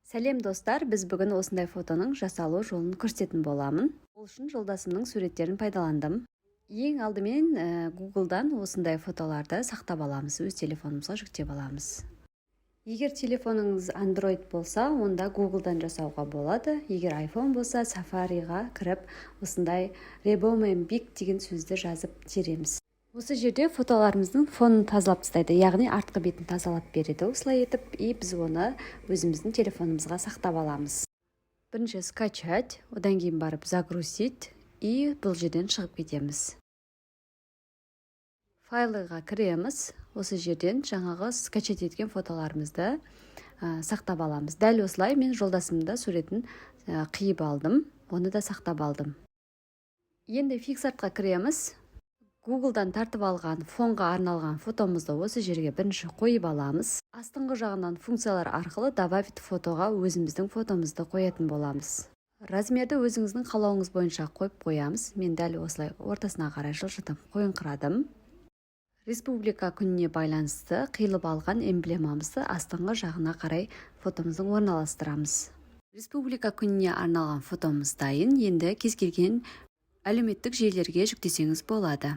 Сәлем, достар! Біз бүгін осындай фотоның жасалу жолын көрсететін боламын. Ол үшін жолдасымның суреттерін пайдаландым. Ең алдымен Гуглдан осындай фотоларды сақтап аламыз, өз телефонымызға жүктеп аламыз. Егер телефоныңыз Android болса, онда Гуглдан жасауға болады. Егер iPhone болса, Safariға кіріп, осындай Reboman Big деген сөзді жазып тереміз. Осы жерде фотоларымыздың фонын тазалап тастайды, яғни артқы бетін тазалап береді осылай етіп, и біз оны өзіміздің телефонымызға сақтап аламыз. Бірінші скачать, одан кейін барып загрузить, и бұл жерден шығып кетеміз. Файлыға кіреміз. Осы жерден жаңағы скачать еткен фотоларымызды сақтап аламыз. Дәл осылай мен жолдасымның да суретін қиып алдым, оны да сақтап алдым. Енді PicsArt-қа кіреміз. Гуглдан тартып алған фонға арналған фотомызды осы жерге бірінші қойып аламыз. Астыңғы жағынан функциялар арқылы добавить фотоға өзіміздің фотомызды қоятын боламыз. Размерді өзіңіздің қалауыңыз бойынша қойып қоямыз. Мен дәл осылай ортасына қарай жылжытып қойыңқырадым. Республика күніне байланысты қиылып алған эмблемамызды астыңғы жағына қарай фотомыздың орналастырамыз. Республика күніне арналған фотомыз дайын. Енді кез келген әлеуметтік желілерге жүктесеңіз болады.